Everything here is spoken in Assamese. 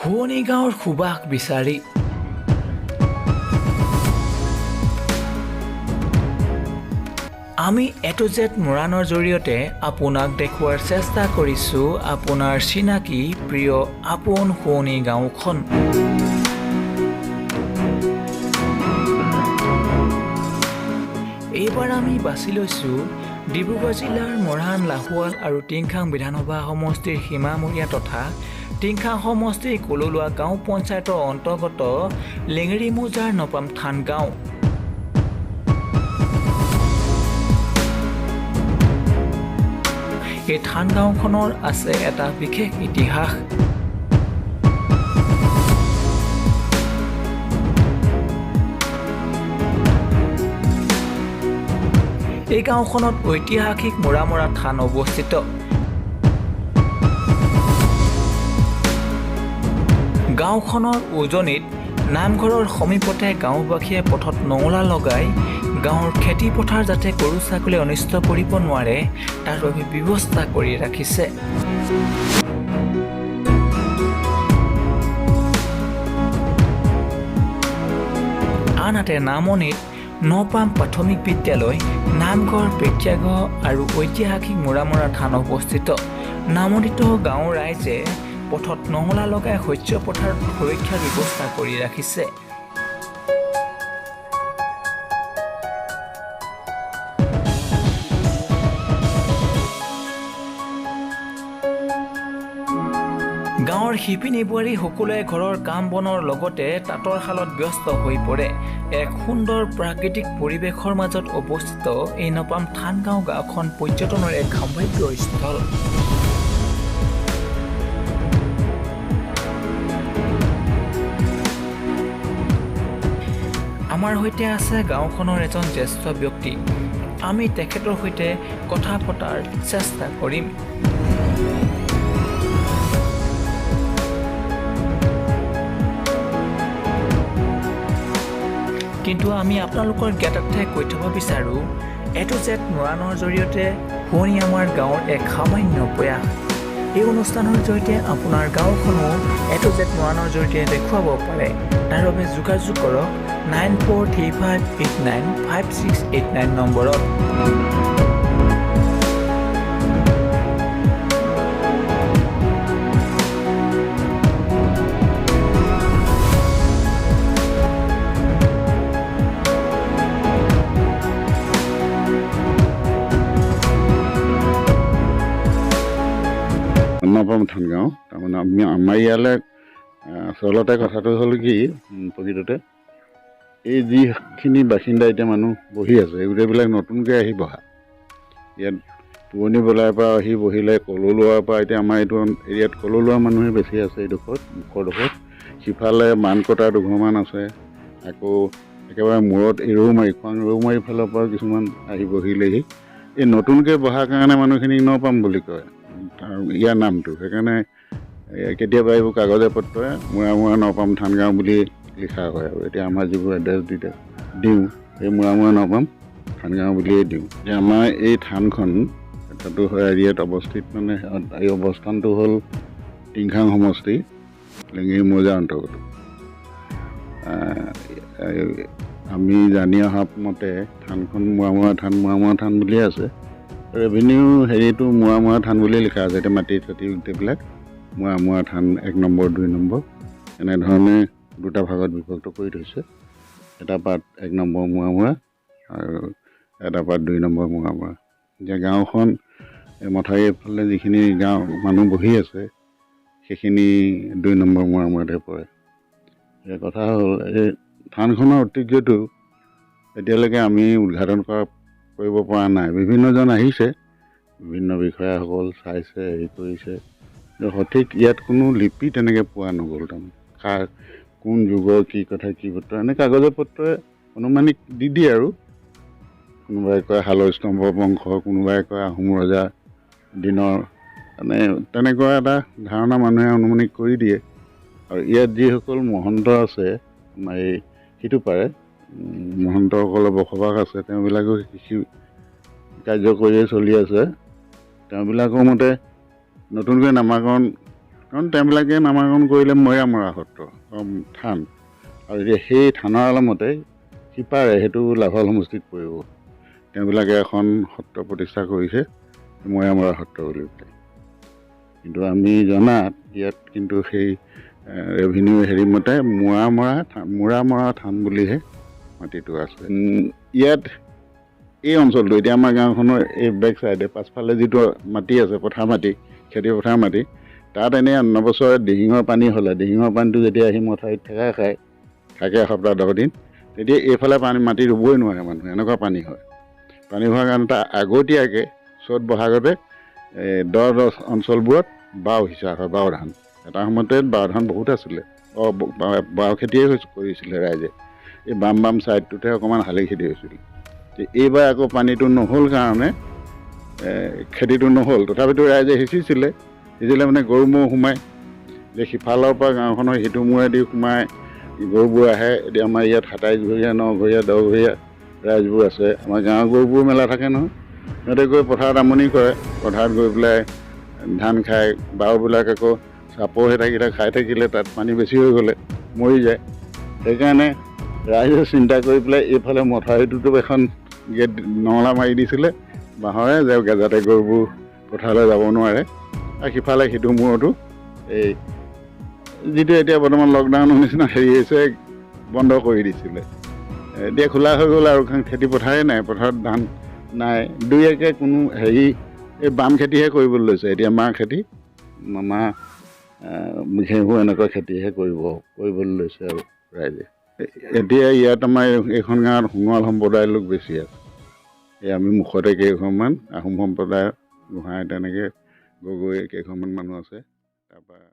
শুৱনি গাঁৱৰ সুবাস বিচাৰি। আমি এ টু জেড মৰাণৰ জৰিয়তে আপোনাক দেখুওৱাৰ চেষ্টা কৰিছোঁ আপোনাৰ চিনাকি প্ৰিয় আপোন শুৱনি গাঁওখন। এইবাৰ আমি বাছি লৈছোঁ ডিব্ৰুগড় জিলাৰ মৰাণ, লাহোৱাল আৰু টিংখাং বিধানসভা সমষ্টিৰ সীমামূৰীয়া তথা টিংখাং সমষ্টিৰ কললোৱা গাঁও পঞ্চায়তৰ অন্তৰ্গত লেঙেৰী মৌজাৰ নপাম থান গাঁও। এই থান গাঁওখনৰ আছে এটা বিশেষ ইতিহাস। এই গাঁওখনত ঐতিহাসিক মোৰামৰা থান অৱস্থিত। গাঁওখনৰ উজনিত নামঘৰৰ সমীপতে গাঁওবাসীয়ে পথত নঙলা লগাই গাঁৱৰ খেতি পথাৰ যাতে গৰু ছাগলীয়ে অনিষ্ট কৰিব নোৱাৰে তাৰ বাবে ব্যৱস্থা কৰি ৰাখিছে। আনহাতে নামনিত নপাম প্ৰাথমিক বিদ্যালয়, নামঘৰ, প্ৰেক্ষাগৃহ আৰু ঐতিহাসিক মোৰামৰা থান অৱস্থিত। নামনিত গাঁৱৰ ৰাইজে পথত নঙলা লগাই শস্য পথাৰত সুৰক্ষাৰ ব্যৱস্থা কৰি ৰাখিছে। গাঁৱৰ শিপিনী বোৱাৰী সকলোৱে ঘৰৰ কাম বনৰ লগতে তাঁতৰ শালত ব্যস্ত হৈ পৰে। এক সুন্দৰ প্ৰাকৃতিক পৰিৱেশৰ মাজত অৱস্থিত এই নপাম থান গাঁও গাঁওখন পৰ্যটনৰ এক সম্ভাৱ্য স্থল। আমাৰ সৈতে আছে গাঁওখনৰ এজন জ্যেষ্ঠ ব্যক্তি। আমি তেখেতৰ সৈতে কথা পতাৰ চেষ্টা কৰিম। কিন্তু আমি আপোনালোকৰ জ্ঞাতাৰ্থে কৈ থ'ব বিচাৰোঁ, এ টু জেড মৰাণৰ জৰিয়তে শুৱনি আমাৰ গাঁৱৰ এক সামান্য প্ৰয়াস। এই অনুষ্ঠানৰ জৰিয়তে আপোনাৰ গাঁওখনো এ টু জেড মৰাণৰ জৰিয়তে দেখুৱাব পাৰে। তাৰ বাবে যোগাযোগ কৰক 9435895689 নম্বৰত। নপাম থান গাঁও, তাৰমানে আমি আমাৰ ইয়ালৈ আচলতে কথাটো হ'ল কি, প্ৰকৃততে এই যিখিনি বাসিন্দা এতিয়া মানুহ বহি আছে, এই গোটেইবিলাক নতুনকৈ আহি বহা। ইয়াত পুৰণি বলাৰ পৰা আহি বহিলে, কললোৱাৰ পৰা। এতিয়া আমাৰ এইটো এৰিয়াত কললোৱা মানুহে বেছি আছে এইডোখৰত, মুখৰডোখৰত। সিফালে মানকটা দুঘৰমান আছে, আকৌ একেবাৰে মূৰত ৰৌমাৰী, খোৱাং ৰৌমাৰী ফালৰ পৰাও কিছুমান আহি বহিলেহি। এই নতুনকৈ বহাৰ কাৰণে মানুহখিনিক নপাম বুলি কয় তাৰ ইয়াৰ নামটো। সেইকাৰণে কেতিয়াবা এইবোৰ কাগজে পত্ৰই মোৰা নপাম থান গাঁও বুলি লিখা হয়। আৰু এতিয়া আমাৰ যিবোৰ এড্ৰেছ দিওঁ, সেই মোৰা নপাম থান গাঁও বুলিয়ে দিওঁ। এতিয়া আমাৰ এই থানখন কথাটো হয় ইয়াত অৱস্থিত, মানে এই অৱস্থানটো হ'ল টিংখাং সমষ্টি, লেঙেৰী মৌজাৰ অন্তৰ্গত। আমি জানি অহা মতে থানখন মোৰামৰা থান, মোৰামৰা থান বুলিয়ে আছে। ৰেভিনিউ হেৰিটো মোৰামৰা থান বুলিয়ে লিখা আছে। এতিয়া মাটি চাটি গোটেইবিলাক মোৰামৰা থান 1 নম্বৰ 2 নম্বৰ এনেধৰণে দুটা ভাগত বিভক্ত কৰি থৈছে। এটা পাত 1 নম্বৰ মোৰামৰা আৰু এটা পাত 2 নম্বৰ মোৰামৰা। এতিয়া গাঁওখন মথাউৰিৰ ফালে যিখিনি গাঁও মানুহ বহি আছে সেইখিনি 2 নম্বৰ মোৰামৰাতহে পৰে। এতিয়া কথা হ'ল এই থানখনৰ ঐতিহ্যটো এতিয়ালৈকে আমি উদ্ঘাটন কৰিব পৰা নাই। বিভিন্নজন আহিছে, বিভিন্ন বিষয়াসকল চাইছে, হেৰি কৰিছে। সঠিক ইয়াত কোনো লিপি তেনেকৈ পোৱা নগ'ল। তাৰমানে কাৰ কোন যুগৰ কি কথা কি বতৰা এনে কাগজে পত্ৰই অনুমানিক দি দিয়ে আৰু। কোনোবাই কয় শালৰ স্তম্ভ বংশ, কোনোবাই কয় আহোম ৰজা দিনৰ, মানে তেনেকুৱা এটা ধাৰণা মানুহে অনুমানিক কৰি দিয়ে। আৰু ইয়াত যিসকল মহন্ত আছে, আমাৰ এই সিটো পাৰে মহন্তসকলৰ বসবাস আছে, তেওঁবিলাকেও কৃষি কাৰ্য কৰিয়ে চলি আছে। তেওঁবিলাকৰ মতে নতুনকৈ নামাকৰণ কাৰণ তেওঁবিলাকে নামাকৰণ কৰিলে মৈৰামৰা সত্ৰ থান। আৰু এতিয়া সেই থানৰ আলমতে সিপাৰে সেইটো লাভাল সমষ্টিত পৰিব, তেওঁবিলাকে এখন সত্ৰ প্ৰতিষ্ঠা কৰিছে মৈৰামৰা সত্ৰ বুলি পেলাই। কিন্তু আমি জনাত ইয়াত কিন্তু সেই ৰেভিনিউ হেৰি মতে মোৰামৰা থান বুলিহে মাটিটো আছে। ইয়াত এই অঞ্চলটো এতিয়া আমাৰ গাঁওখনৰ এই বেক চাইডে পাছফালে যিটো মাটি আছে, পথাৰ মাটি, খেতি পথাৰ মাটি, তাত এনেই নবছৰে দিহিঙৰ পানী হ'লে দিহিঙৰ পানীটো যেতিয়া আহি মথাউৰিত ঠেকা খায় থাকে এসপ্তাহ 10 দিন, তেতিয়া এইফালে পানী মাটি ৰুবই নোৱাৰে মানুহে, এনেকুৱা পানী হয়। পানী হোৱাৰ কাৰণে তাৰ আগতীয়াকৈ চ'ত বহাগতে এই দ অঞ্চলবোৰত বাও সিঁচা হয়, বাও ধান। এটা সময়তে বাও ধান বহুত আছিলে, বাও খেতিয়ে কৰিছিলে ৰাইজে। এই বাম বাম ছাইডটোতহে অকণমান শালি খেতি হৈছিলে। এইবাৰ আকৌ পানীটো নহ'ল কাৰণে খেতিটো নহ'ল, তথাপিতো ৰাইজে সিঁচিছিলে। সিঁচিলে মানে গৰু ম'হ সোমায়, যে সিফালৰ পৰা গাঁওখনৰ সিটো মূৰেদি সোমাই গৰুবোৰ আহে। এতিয়া আমাৰ ইয়াত 27 ঘৰীয়া, 9 ঘৰীয়া, 10 ঘৰীয়া ৰাইজবোৰ আছে। আমাৰ গাঁৱৰ গৰুবোৰ মেলা থাকে নহয়, সিহঁতে গৈ পথাৰত আমনি কৰে। পথাৰত গৈ পেলাই ধান খায়। বাওবিলাক আকৌ চাপৰ হৈ থাকিলে খাই থাকিলে তাত পানী বেছি হৈ গ'লে মৰি যায়। সেইকাৰণে ৰাইজে চিন্তা কৰি পেলাই এইফালে মথাউৰিটোতো এখন গেট নঙলা মাৰি দিছিলে বাঁহৰে, যে যাতে গৰুবোৰ পথাৰলৈ যাব নোৱাৰে। আৰু সিফালে সিটো মূৰতো এই যিটো এতিয়া বৰ্তমান লকডাউনৰ নিচিনা হেৰি হৈছে, বন্ধ কৰি দিছিলে। এতিয়া খোলা হৈ গ'ল আৰু খেতি পথাৰেই নাই, পথাৰত ধান নাই। দুই একে কোনো হেৰি এই বাম খেতিহে কৰিবলৈ লৈছে এতিয়া, মাহ খেতি, মাহ ঘেঁহু এনেকুৱা খেতিহে কৰিবলৈ লৈছে আৰু ৰাইজে। এতিয়া ইয়াত আমাৰ এইখন গাঁৱত সোণোৱাল সম্প্ৰদায়ৰ লোক বেছি আছে। এই আমি মুখতে কেইঘৰমান আহোম সম্প্ৰদায়ৰ গোহাঁই, তেনেকৈ গগৈ কেইঘৰমান মানুহ আছে। তাৰপৰা